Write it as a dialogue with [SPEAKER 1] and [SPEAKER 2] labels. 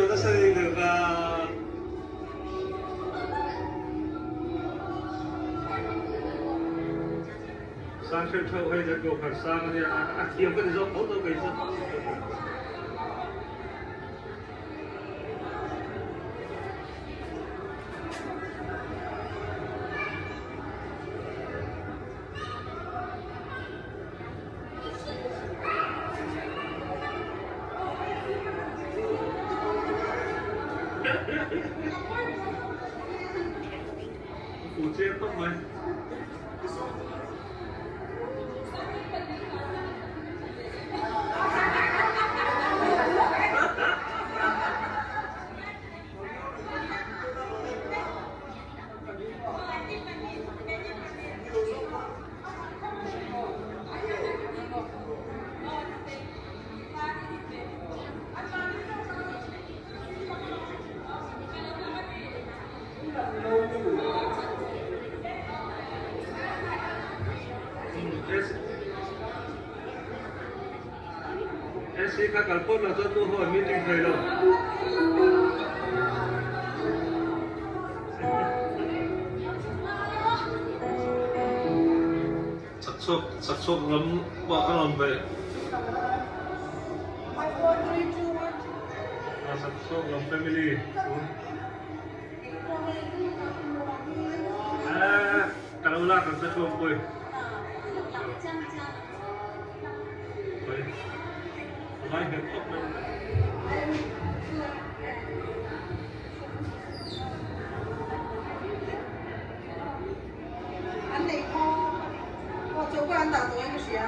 [SPEAKER 1] nasa ni deuh ka. Sang hreuh hreuh hei kan kohhran sang a nia, a thiam ka ti zawk tho tho kei chu. Fu chiang khawp mai. SC kha kal phawt lo chuan nu ho an meeting thei lo. Chakchhuak chakchhuak lam pawh a rawn beih. Chakchhuak lam family chu. Ka lo lak ang che Thuampui. A ngai hmel khawp mai.
[SPEAKER 2] An nei khaw aw choka an dah tawh in ka hria.